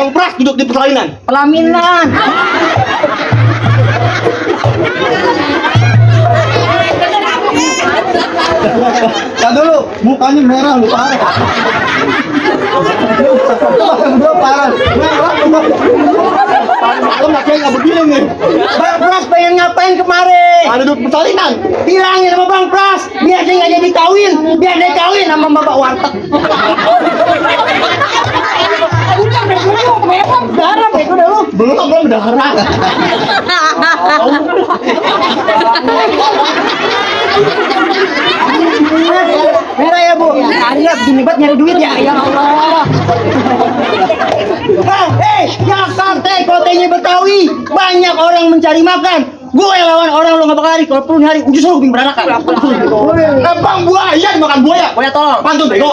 Bang Pras duduk di persalinan. Pelaminan. Kan dulu, mukanya merah lu parah. Berdua parah. Malam makanya nggak begini nih. Bang Pras pengen ngapain kemarin? Ada duduk persalinan. Bilangin sama Bang Pras, biar dia nggak jadi kawin, biar dia kawin sama bapak warteg. Darah itu dah lu. Belum darah. Merah ya bu. Anda begini banget nyari duit ya. Ya Allah. Jakarta kotanya Betawi, banyak orang mencari makan. Gue lawan orang lo nggak bakal lari. Kalau perlu nyari, justru lo bikin berantakan. Bang buaya dimakan buaya. Buaya tolol. Pantun bego.